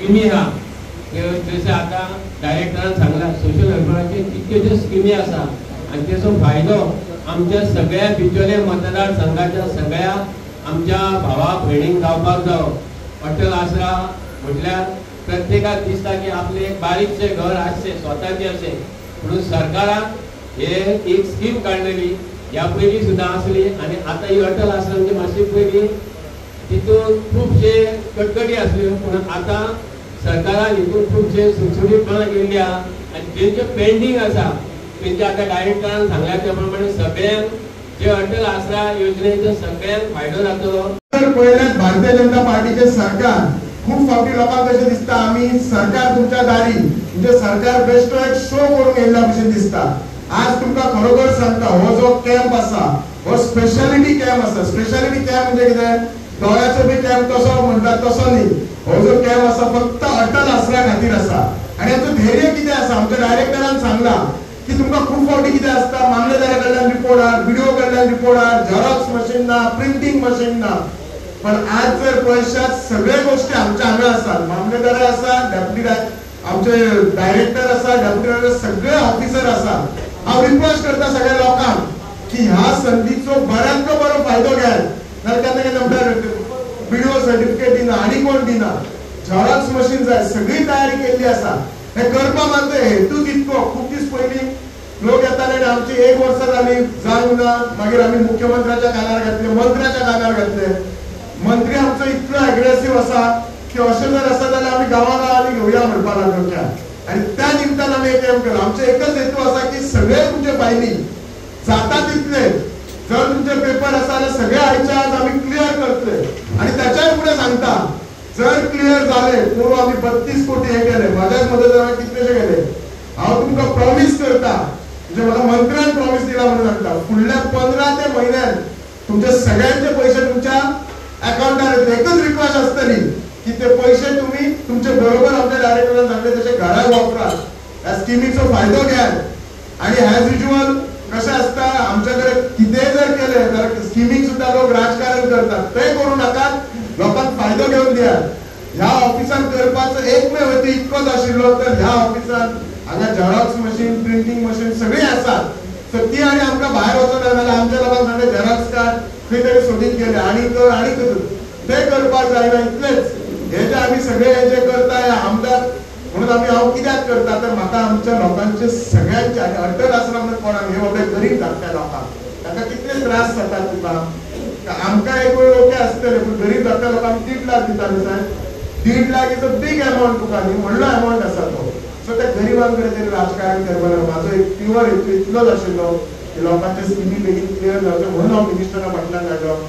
स्किमी आहा जशें आतां डायरेक्टरान सांगला सोशल वेलफेराचे कितक्योश्यो स्किमी आसा आनी तेचो फायदो आमच्या सगळ्या बिचोले मतदारसंघाच्या सगळ्या आमच्या भावा भयणींक जावपाक जावो. अटल आसरा म्हटल्यार प्रत्येकाक दिसता की आपलें एक बारीकशें घर आसचें स्वताचें अशें, म्हणून सरकारान हे एक स्कीम काडलेली, ह्या पयलीं सुद्दां आसली आनी आतां ही अटल आसरा म्हणजे मातशी पयलीं तितून खुबशे कटकटी आसल्यो, पूण आतां सरकारान हितून खुबशे सुटसुटीतपणां केल्ली आहा आनी जेंचे पेंडींग आसा तेंचे आतां डायरेक्टरान सांगल्या त्या प्रमाणे सगळ्यांक जे अटल आसरा योजनेचो सगळ्यांक फायदो जातलो. तर पयल्याच भारतीय जनता पार्टीचे सरकार खूब फावटी लोकांक कशें दिसता आमी सरकार तुमच्या दारी, म्हणजे सरकार बेश्टो एक शो करूंक येयल्ल्या भशेन दिसता. आज तुमकां खरोखर सांगता, हो जो कॅम्प आसा हो स्पेशालिटी कॅम्प आसा. स्पेशालिटी कॅम्प म्हणजे कितें, दोळ्याचो बी कॅम्प तसो म्हणटात तसो न्ही. हो जो कॅम्प आसा फक्त अटल आसरा खातीर आसा आनी हाचो धैर्य कितें आसा, आमच्या डायरेक्टरान सांगला की तुमकां खूब फावटी कितें आसता, मामलेदारा कडल्यान रिपोर्ट हाड, विडिओ कडल्यान रिपोर्ट हाड, झेरॉक्स मशीन ना, प्रिंटींग मशीन ना. पण आज जर पळयशात सगळे गोष्टी आमच्या हांगा आसात. मामलेदार आसा, डेप्युटी आमचे डायरेक्टर आसा, डेप्युटी सगळे ऑफिसर आसा. हांव रिक्वेस्ट करता सगळ्या लोकांक की ह्या संदीचो बऱ्यांतलो बरो फायदो घेयात. नाल्यार केन्ना केन्ना म्हणटात विडिओ सर्टिफिकेट दिना आनी कोण दिना, झेरॉक्स मशीन जाय, सगळी तयारी केल्ली आसा. हे करपा मागचो हेतूच इतको, खूब दीस पयलीं लोक येताले आनी आमची एक वर्सां जाली जावंक ना, मागीर आमी मुख्यमंत्र्याच्या कानार घातले, मंत्र्याच्या कानार घातले. मंत्री आमचो इतलो एग्रेसीव आसा की अशें जर आसा जाल्यार आमी गांवा गांवांनी घेवया म्हणपाक लागलो कॅम्प. आनी त्या निमतान आमी एक कॅम्प केलो. आमचो एकच हेतू आसा की सगळे तुमचे फायली जाता तितले जर तुमचे पेपर आसा जाल्यार सगळे आयच्या आज आमी क्लियर करतले. आनी त्याच्याय फुडें सांगता, जर क्लियर जाले, पोरूं आमी 32 कोटी हे केले, म्हाज्याच मदत कितलेशे केले. हांव तुमकां प्रॉमीस करता, म्हणजे म्हाका मंत्र्यान प्रॉमीस दिला म्हणून सांगता, फुडल्या 15 ते म्हयन्यान तुमचे सगळ्यांचे पयशे तुमच्या अकाउंटार येतले. एकच रिक्वेस्ट आसतली की ते पैसे तुम्ही तुमचे बरोबर आमच्या डायरेक्टरान सांगले तशे घराक वापरात, ह्या स्किमीचो फायदो घेयात. आनी एज युज्युअल कशें आसता, आमच्या कडेन कितेंय जर केलें जाल्यार स्किमीक सुद्दां लोक राजकारण करतात, तें करूं नाकात, लोकांक फायदो घेवन दियात. ह्या ऑफिसान करपाचो एकमेव हेतू इतकोच आशिल्लो, तर ह्या ऑफिसान हांगा झेरॉक्स मशीन, प्रिंटींग मशीन सगळीं आसात. सो ती आनी आमकां भायर वचना जाल्यार आमच्या लोकांक सांगलें झेरॉक्स काड, खंय तरी सोदीत गेले आनी कर आनी कर, तें करपाक जायना. इतलेंच हे जे आमी सगळे हे जे करता हे आमदार म्हणून आमी हांव कित्याक करता, तर म्हाका आमच्या लोकांचे सगळ्यांचे आनी अटल आसरा म्हणून कोणाक हे बाबडे गरीब धाकट्या लोकांक, तांकां कितले त्रास जातात तुका. आमकां एक वेळ ओके आसतले, पूण गरीब धाकट्या लोकांक 1.5 लाख दिताले सायब. 1.5 lakh is a big amount तुका न्ही, व्हडलो अमावंट आसा तो. सो त्या गरिबां कडेन तरी राजकारण करपाक लागलो. म्हाजो एक प्युअर हेतू इतलोच आशिल्लो की लोकांचे स्किमी बेगीन क्लियर जावचे म्हणून हांव मिनिस्टरा फाटल्यान लागलो.